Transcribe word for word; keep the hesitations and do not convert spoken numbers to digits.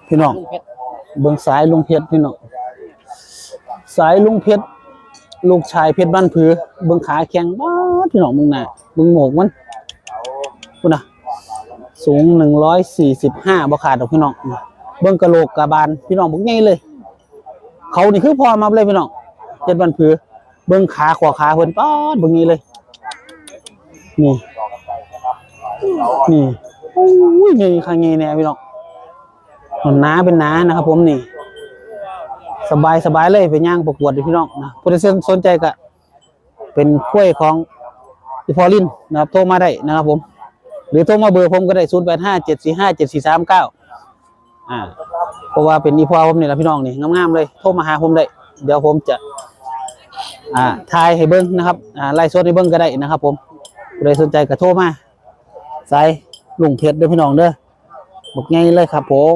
พี่น้อง เบิ่งสายลุงเพชรพี่น้อง สายลุงเพชร ลูกชายเพชรบ้านผือ เบิ่งขาแข้ง ป๊าด พี่น้อง เบิ่งหน้า เบิ่งโหมกมัน พู้นนะ สูง หนึ่งร้อยสี่สิบห้า บ่ขาดดอกพี่น้อง เบิ่งกะโหลกกะบาล พี่น้อง บักใหญ่เลย เขานี่คือพ่อมาเลยพี่น้อง เพชรบ้านผือ เบิ่งขา ขวาขาเพิ่น ป๊าด บักใหญ่เลย นี่ นี่ โอ้ย ใหญ่คักใหญ่แน่พี่น้อง หนาเป็นหนานะครับผมนี่ สบายสบายเลย ไปย่างประกวดอยู่พี่น้องนะ ผู้ใดสนใจก็เป็นกล้วยของอีพอลินนะครับ โทรมาได้นะครับผม หรือโทรมาเบอร์ผมก็ได้ ศูนย์แปดห้า เจ็ดสี่ห้า เจ็ดสี่สามเก้า อ่า เพราะว่าเป็นอีพอผมนี่แหละพี่น้องนี่ งามๆเลย โทรมาหาผมได้ เดี๋ยวผมจะ อ่า ถ่ายให้เบิ่งนะครับ อ่า ไลฟ์สดให้เบิ่งก็ได้นะครับผม ผู้ใดสนใจก็โทรมา สายลุงเพชรเด้อพี่น้องเด้อ บักใหญ่เลยครับผม